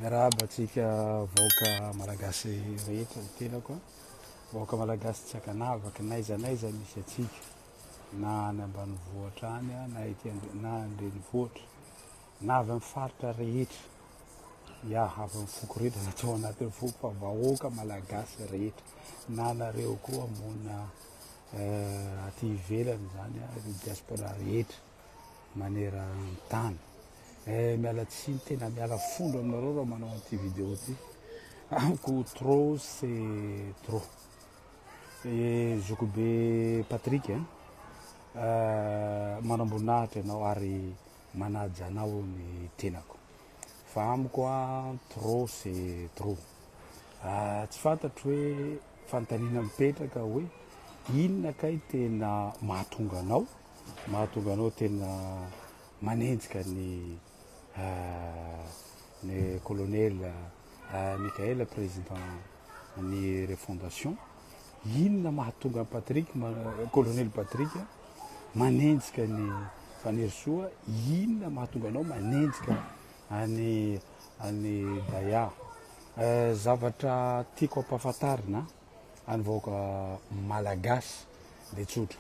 Miarahaba antsika vahoaka malagasy rehetra ny tenako a. Vahoaka malagasy tsy ankanavaka n'aiza n'aiza misy antsika na any ambanivohitra any na ety na an-drenivohitra na avy amin'ny faritra rehetra. Ya, avy amin'ny foko rehetra za tsy ao anatin'ny foko fa vahoaka malagasy rehetra na nareo koa monina aty ivelany zany ry diaspora rehetra maneran-tany. Eh, miala tsiny, tena miala fondro aminareo raha manao an'ity vidéo ity. Amiko trop c'est trop. Eh, zokibe Patrick, eh, manamboninahitra ianao ary manaja anao ny tenako. Fa amiko a, trop c'est trop. Ah, tsy fantatro hoe fanontaniana mipetraka hoe inona kay tena mahatonga anao, mahatonga anao tena manenjika ny ny colonel Michael président ny refondation. Inona mahatonga an'i Patrick, colonel Patrick manenjika ny Fanirisoa, inona mahatonga anao manenjika an'i an'i Daya? Zavatra tiako ampahafantarina any vahoaka malagasy de tsotra.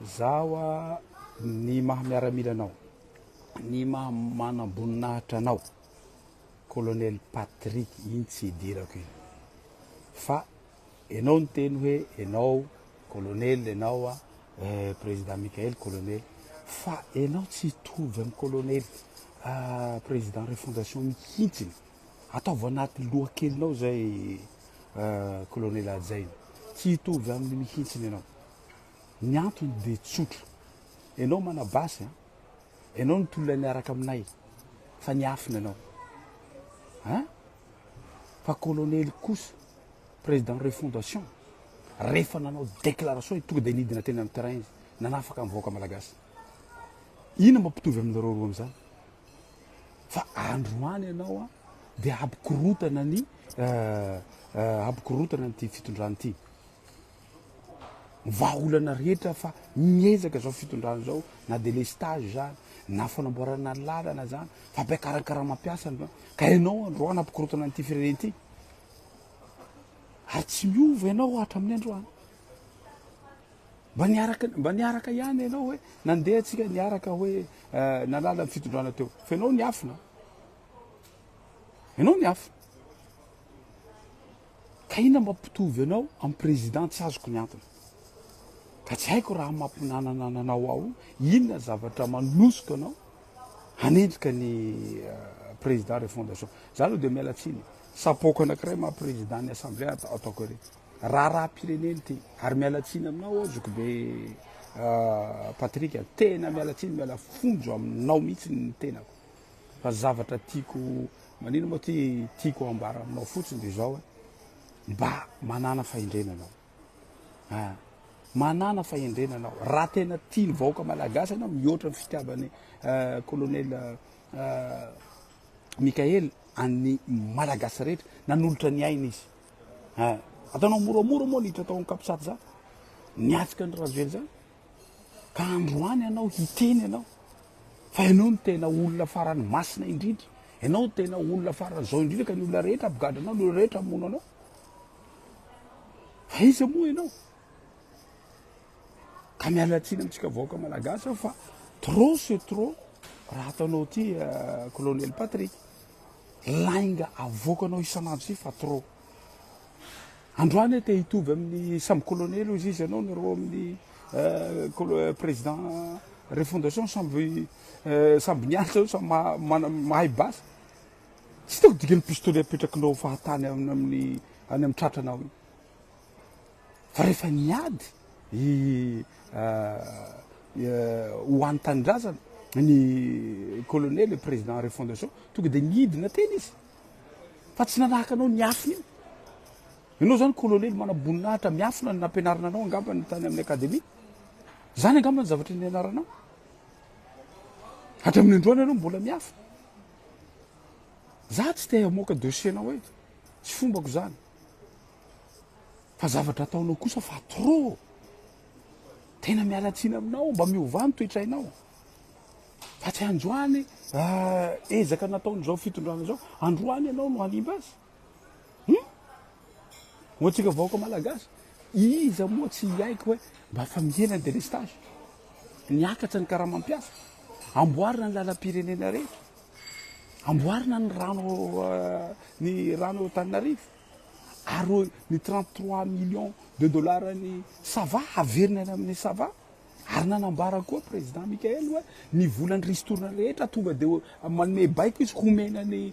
Zaho a ny maha miaramila anao, ny maha manamboninahitra anao, colonel Patrick iny tsy idirako iny. Fa enao niteny hoe enao colonel enao a, président Michael colonel, fa enao tsy hitovy amin'ny colonel président refondation mihitsiny. Ataovy anaty loha kelinao zay colonel hajaina. Tsy hitovy aminy mihitsiny enao. Ny antony dia tsotra. Enao mana basy an. Enao nitolona niaraka aminay fa niafina enao. Hein? Fa colonel kosa président refondation rehefa nanao déclaration tonga dia nidina teny amin'ny terrain izy nanafaka ny vahoaka malagasy. Inona mampitovy aminareo roa amin'izany? Fa androany ianao a dia hampikorotana ny hampikorotana an'ity fitondrana ity. Vahaolana rehetra fa miezaka zao fitondrana zao na délestage zany na fanamboarana lalana zany fampiakaran-karama mampiasa ny ka ianao androany hampikorotana an'ity firenena ity ary tsy miova ianao hatramin'ny androany. Mba niaraka mba niaraka ihany ianao hoe nandeha tsika niaraka hoe nanala ny fitondrana teo fa ianao niafina ianao niafina Ka inona mampitovy anao amin'ny président tsy azoko ny antony. Ka tsy haiko raha mampinanana anao ao inona zavatra manosika anao hanendrika ny président refondation. Za aloha dia miala tsiny. Sapoka anankiray maha président ny assemblée ataoko ery. Raharaham-pirenena ity ary miala tsiny aminao aho zokibe Patrick tena miala tsiny miala fonjo aminao mihitsy ny tenako. Fa zavatra tiako manino moa ty tiako ambara aminao fotsiny de zao hoe mba manana fahendrena anao. Ah, manana fahendrena anao. Raha tena tia ny vahoaka malagasy anao mihoatra ny fitiavan'ny euh, colonel euh, Michael an'ny malagasy rehetra nanolotra ny aina izy. Ah, ataonao moramora moa niditra tao amin'ny capsat zany. Niatrika ny Rajoelina zany. Ka androany ianao hiteny ianao fa ianao no tena olona farany masina indrindra, ianao no tena olona farany zao indrindra ka ny olona rehetra hampigadra anao, ny olona rehetra hamono anao. Fa iza moa ianao? Ka miala tsiny amintsika vahoaka malagasy aho fa trop c'est trop raha ataonao ity euh, colonel Patrick. Lainga avoakanao isan'andro ity fa trop. Androany te hitovy amin'ny samy colonel ozy izy ianao nareo amin'ny président refondation samby samby nianatra eo samy mahay basy. Tsy hitako dikan'ny pistolet apetrakinao fahatany amin'ny any amin'ny tratranao iny. Fa rehefa niady i ho an'ny tanindrazana ny colonel président refondation tonga dia nidina teny izy. Fa tsy nanahaka anao niafina io. Ianao zany kolonely manamboninahitra miafina no nampianarina anao angamba ny tany amin'ny akademia. Zany angamba ny zavatra nianaranao. Hatramin'ny androany ianao mbola miafina. Za tsy te hamoaka dossier nao eto. Tsy fombako zany. Fa zavatra ataonao kosa fa trop. Tena miala tsiny aminao, mba miovà ny toetrainao. Fa tsy Fa tsy androany ezaka nataon'izao fitondrana izao, androany ianao no hanimba azy. Hum? Ho antsika vahoaka malagasy, iza moa tsy hiaiky hoe mba fa mihena ny délestage, niakatra ny karama mpiasa, amboarina ny lalam-pirenena rehetra, amboarina ny rano ny rano Antananarivo, ary ny 33 millions de dollars ny Sava haverina any amin'ny Sava. Ary nanambara koa président Mickaël hoe ny volan'ny ristourne rehetra tonga de manome baiko izy homena ny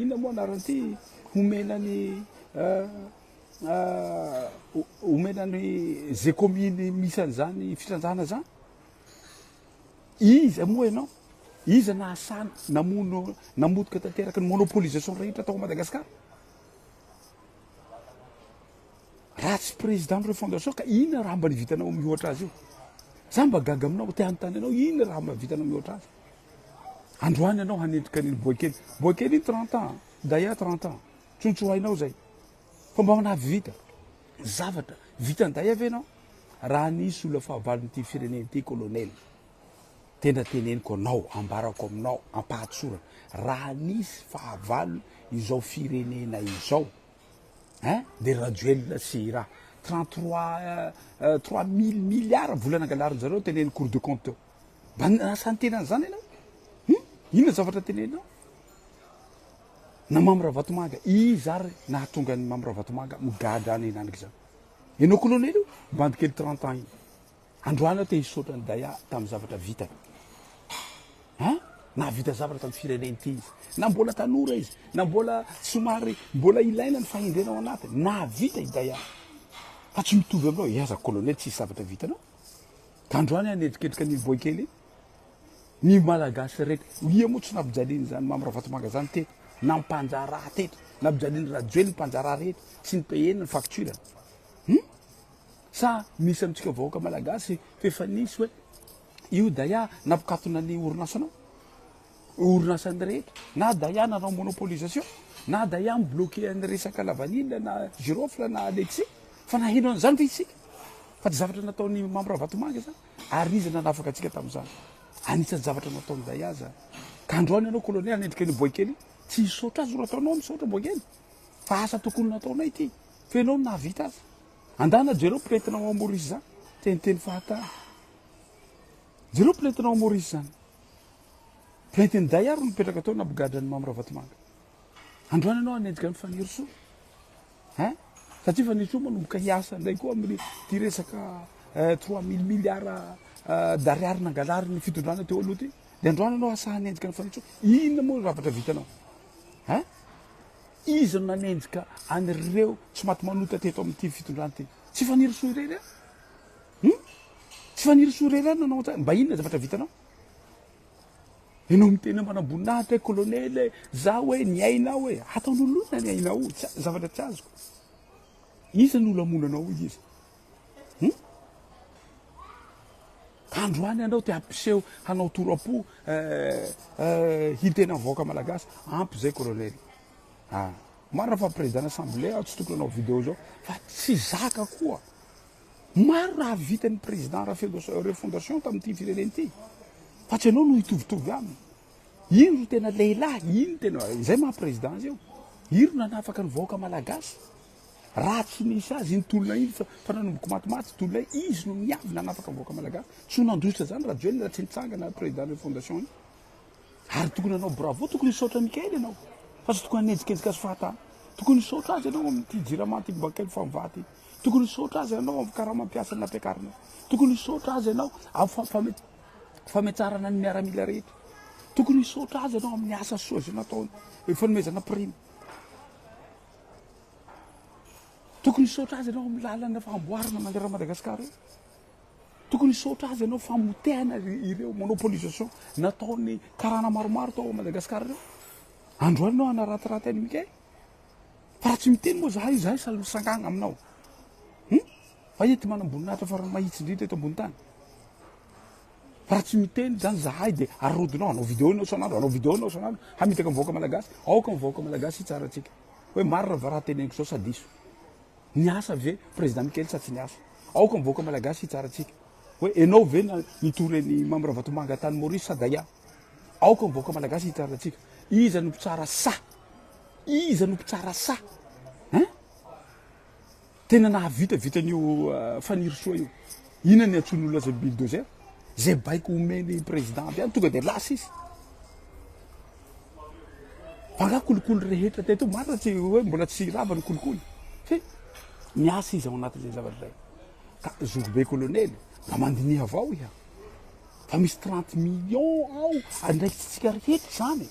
inona moa anaran'ity homena ny homena ny ze commune misy an'izany fitrandrahana zany. Iza moa ianao? Iza nahasahy namono namotika tanteraka ny monopolisation rehetra tao Madagascar? Raha tsy président ny refondation ka inona raha mba nivitanao mihoatra azy io? Za mba gaga aminao, te hanontany anao inona raha mba vitanao mihoatra azy? Androany ianao hanendrika an'iny boakely. Boakely iny 30 ans, Daya 30 ans. Tsontsohainao zay. Fa mba nahavita zavatra vitan'i Daya ve ianao? Raha nisy olona fahavalon'ity firenena ity colonel, tena teneniko anao, ambarako aminao ampahatsorana, raha nisy fahavalo izao firenena izao, Hein de Rajoelina sy ra 33 3000 milliards vola nangalarin zareo teneniny cour de compte teo. Mba nahasahy niteny an'izany ianao? Hum? Inona zavatra teneninao? Na Mamy Ravatomanga, iza ary nahatonga an'i Mamy Ravatomanga migadra any henaniky zany? Ianao colonel io, bandy kely 30 ans iny. Androany aho te hisaotra an'i Daya tamin'ny zavatra vitany. Hein? Nahavita zavatra tamin'ny firenena ity izy. Na mbola tanora izy, na mbola somary mbola ilaina ny fahendrena ao anatiny. Nahavita i Daya. Fa tsy mitovy aminao, eh aza colonel tsisy zavatra vitanao. Ka androany aho niendrikendrika an'iny boay kely iny. Ny Malagasy rehetra, ia moa tsy nampijalian'izany Mamy Ravatomanga zany teto, nampanjaraha teto, nampijalian'i Rajoelina mpanjaraha rehetra, tsy ni-payer-ny ny facture. Hum? Sa misy amintsika vahoaka malagasy f'efa nisy hoe io Daya nampikatona ny orinasanao, orinasany rehetra, na Daya nanao monopolisation, na Daya mi-bloquer ny resaka la vanille na girofle na letchi, fa naheno an'izany ve isika? Fa tsy zavatra nataon'i Mamy Ravatomanga izany, ary iza nanafaka antsika tamin'izany? Anisan'ny zavatra nataon'i Daya izany. Ka androany ianao colonel hanendrika an'io boaikely io, tsy hisaotra azy ro ataonao misaotra boaikely, fa asa tokony nataonay ity, fa ianao no nahavita azy. Andana jereo plainte-nao ao Maurice zany, teniteny fahatany. Jereo plainte-nao ao Maurice zany. Plainte-n'i Daya ro nipetraka tao nampigadra an'i Mamy Ravatomanga. Androany ianao hanenjika an'i Fanirisoa. Hein? Satria Fanirisoa manomboka hiasa indray koa amin'ny ty resaka 3000 milliards d'ariary nangalarin'ny fitondrana teo aloha ty. Dia androany ianao asa hanenjika an'i Fanirisoa. Inona moa ny zavatra vitanao? Hein? Iza no nanenjika an'ireo tsy maty manota teto amin'ity fitondrana ity? Tsy Fanirisoa irery ihany? Hum? Tsy Fanirisoa irery ihany nanao an'izany? Mba inona zavatra vitanao? Ianao miteny manamboninahitra hoe colonel e, za hoe ny ainao e, ataon'olona inona ny ainao? Tsy, zavatra tsy azoko. Iza no olo hamono anao hoy izy? Hum? Ka androany ianao te hampiseho hanao tora-po eh, eh, hiteny amin'ny vahoaka malagasy, ampy zay colonel. Ah, marina fa président assemblée aho tsy tokony hanao vidéo zao, fa tsy zaka koa. Maro raha vitan'ny président refondation tamin'ity firenena ity. Fa tsy ianao no hitovitovy aminy. Iny ro tena lehilahy, iny tena izay maha président azy io. Iny ro nanafaka ny vahoaka malagasy. Raha tsy nisy azy iny tolona iny fa fa nanomboka matimaty tolona iny, izy no niavy nanafaka ny vahoaka malagasy. Tsy ho nandositra zany Rajoelina raha tsy nitsangana président refondation iny. Ary tokony hanao bravo, tokony hisaotra Mickaël ianao fa tsy tokony hanenjikejika azy fahatany. Tokony hisaotra azy ianao amin'ity jirama ity bakely famvaha ity. Tokony hisaotra azy ianao amin'ny karama mpiasa nampiakarina. Tokony hisaotra azy ianao amin'ny fametsarana ny miaramila rehetra. Tokony hisaotra azy ianao amin'ny asa soa izay nataony, fanomezana prime. Tokony hisaotra azy ianao amin'ny lalana famboarana manerana Madagasikara io. Tokony hisaotra azy ianao famotehana ireo monopolisation nataon'ny karana maromaro tao Madagasikara ireo. Androany ianao hanaratiraty an'i Mickaël. Fa raha tsy miteny moa zahay, zahay sady misangana aminao. Hum? Fa iza ty manam-boninahitra farany mahitsy indrindra eto ambony tany? Fa raha tsy miteny zany zahay dia arodinao, hanao vidéo ianao isan'andro, hanao vidéo ianao isan'andro, hamitaka ny vahoaka malagasy. Aoka ny vahoaka malagasy hitsara antsika. Hoe marina va raha teneniko zao sa diso? Niasa ve président Mickaël sa tsy niasa? Aoka ny vahoaka malagasy hitsara antsika. Hoe enao ve nitory an'i Mamy Ravatomanga tany Maurice sa Daya? Aoka ny vahoaka malagasy hitsara antsika. Iza no mpitsara sahy? Iza no mpitsara sahy? Hein? Tena nahavita vitan'io Fanirisoa io. Inona ny antsoin'olona azy bulldozer? Zay baiko omeny président avy any tonga dia lasa izy. Fa angaha kolikoly rehetra teto marina tsy hoe mbola tsy rava ny kolikoly. Fe miasa izy ao anatin'izay zavatra izay. Ka zokibe kolonely mba mandiniha avao iha. Fa misy 30 millions ao andraikitsika rehetra izany e.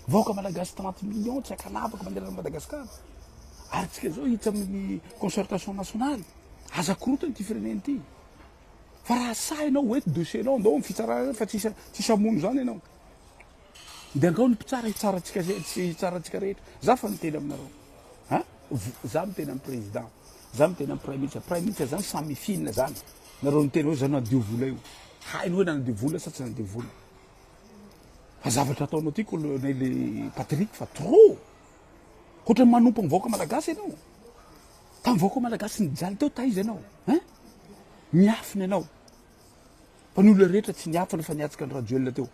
Vahoaka malagasy 30 millions tsy ankanavaka manerana an'i Madagasikara. Ary tsika zao hiditra amin'ny concertation nationale. Aza korotana ity firenena ity. Fa raha sahy ianao hoety dossier nao andao amin'ny fitsarana fa tsisy tsisy hamono zany ianao. Dia angao ny mpitsara hitsara antsika hitsara antsika rehetra. Za fa miteny aminareo. Ha? Za miteny amin'ny président. Za miteny amin'ny prime ministre. Prime ministre zany samy mifilina zany. Nareo niteny hoe za nadio vola io. Hainy hoe nanadio vola sa tsy nanadio vola. Fa zavatra ataonao ty colonel Patrick fa trop. Ohatran'ny manompo ny vahoaka malagasy ianao. Tamin'ny vahoaka malagasy nijaly teo taiza ianao? Hein? Miafina ianao. Fa ny olona rehetra tsy niafina fa niatrika an'i Rajoelina teo.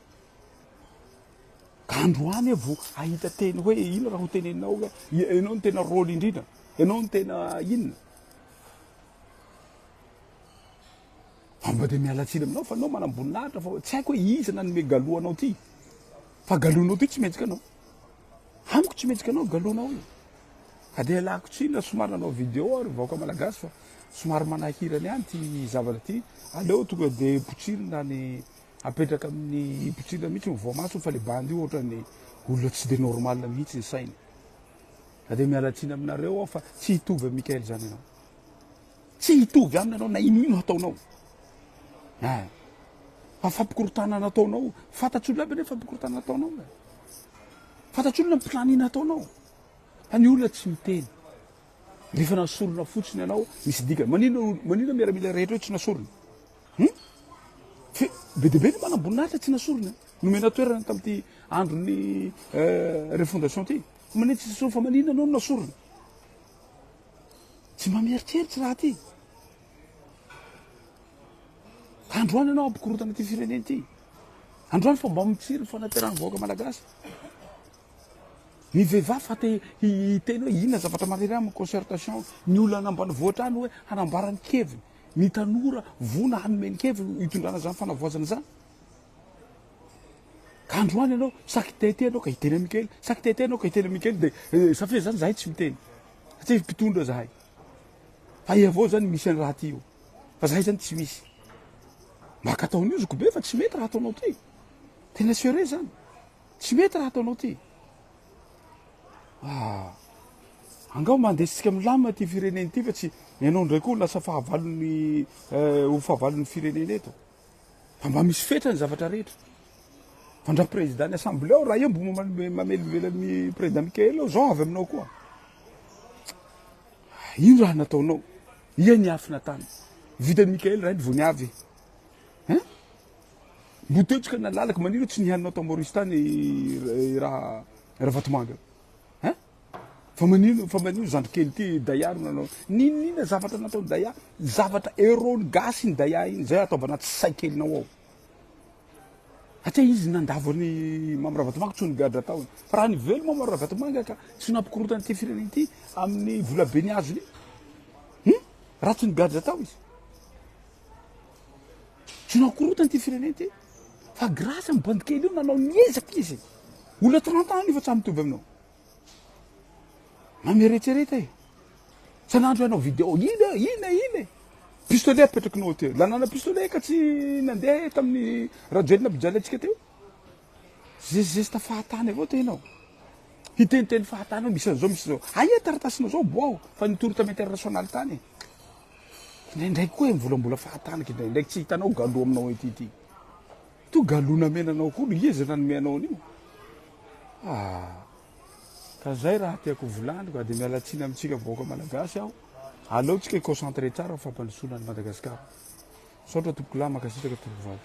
Ka androany vo ahita teny hoe inona raha ho teneninao hoe ianao no tena rôle indrindra, ianao no tena inona. Fa mba dia miala tsiny aminao fa anao manam-boninahitra fa tsy haiko hoe iza nanome galon anao ty. Fa galonao ty tsy mendrika anao. Amiko tsy mendrika anao galonao io. Ka dia ialako tsiny raha somary nanao vidéo aho ry vahoaka malagasy fa somary manahirana ihany ty zavatra ty. Aleo tonga dia potsirina ny apetraka amin'ny potsirina mihitsy ny voamaso fa le bandy io ohatran'ny olona tsy dia normal mihitsy ny sainy. Ka dia miala tsiny aminareo aho fa tsy hitovy amin'i Mickaël zany ianao. Tsy hitovy aminy ianao na ino ino hataonao. Eh. Fa fampikorontanana ataonao, fantatr'olona aby anie fampikorontanana ataonao e. Fantatr'olona ny planning ataonao. Fa ny olona tsy miteny. Rehefa nasorina fotsiny ianao, misy dikany. Manino manino miaramila rehetra io tsy nasorina? Hum? Fe be dia be ny manamboninahitra tsy nasorina. Nomena toerana tamin'ity andron'ny euh, refondation ity. Fa manino tsy nasorina? Fa manino ianao no nasorina? Tsy mba mieritreritra raha ty. Androany ianao hampikorontana ity firenena ity. Androany fa mba mitsiry ny fanantenan'ny vahoaka malagasy. Ny vehivavy fa te hiteny hoe inona zavatra marery amin'ny concertation, ny olona any ambanivohitra any hoe hanambara ny keviny, ny tanora vona hanome ny keviny hitondrana izany fanavoazana izany. Ka androany ianao saky te hiteny ianao ka hiteny amin'i Mikael, saky te hiteny ianao ka hiteny amin'i Mikael dia eh, ça fait zany zahay tsy miteny. Satria mpitondra zahay. Fa i avao zany misy an'i raha ty io. Fa zahay zany tsy misy. Maka ataon'io zoko be fa tsy mety raha ataonao ty. Tena sérieux zany. Tsy mety raha ataonao ty. Ah. Angao mandesintsika milamina ty firenena ity fa tsy ianao indray koa lasa fahavalon'ny eh, ho fahavalon'ny firenena eto. Fa mba misy fetra ny zavatra rehetra. Fa ndra président ny assemblée ao raha io mbo mamelively an'ny président Mickaël ao zao avy aminao koa. Ino raha nataonao? Ia niafina tany? Vitan'i Mickaël raha vao niavy. Hein? Mbo teo tsika nalalaka manino tsy nihaninao tao Maurice tany raha Ravatomanga. Hein? Fa manino fa manino zandry kely ty Daya no nanao n'inon'inona zavatra nataon'i Daya zavatra héros ny gasy iny Daya iny zay ataovy anaty say kelinao ao satria izy nandavo an'i Mamy Ravatomanga tsy ho nigadra tao fa raha nivelo Mamy Ravatomanga ka tsy nampikorontana ity firenena ity amin'ny volabe ny azony hum raha tsy nigadra tao izy tsy nampikorontana ity firenena ity fa grâce amin'ny bandy kely io nanao ny ezaka izy olona 30 ans nefa tsy mitovy aminao Mameretsereta e! Isan'andro hanao vidéo, ina ina ina e! Pistolet apetrakinao aty, lanana pistolet ka tsy nandeha tamin'ny Rajoelina mpijaly antsika teo. Zezizesta fahatany avao tenao. Hiteniteny fahatany hoe misy an'izao misy izao. Aia taratasinao zao boaho fa nitory tamin'ny international tany e. Indraindray koa e mivolambola fahatany kindraindraiky tsy hitanao galo aminao ety ity. To galona mena anao koa no iza nanome anao an'io? Ah. Ka zay raha tiako volaniko ka dia miala tsiny amintsika vahoaka malagasy aho. Aleo tsika hi-concentrer tsara amin'ny fampandrosoana an'i Madagasikara. Misaotra tompokolahy, mankasitraka tompokovavy.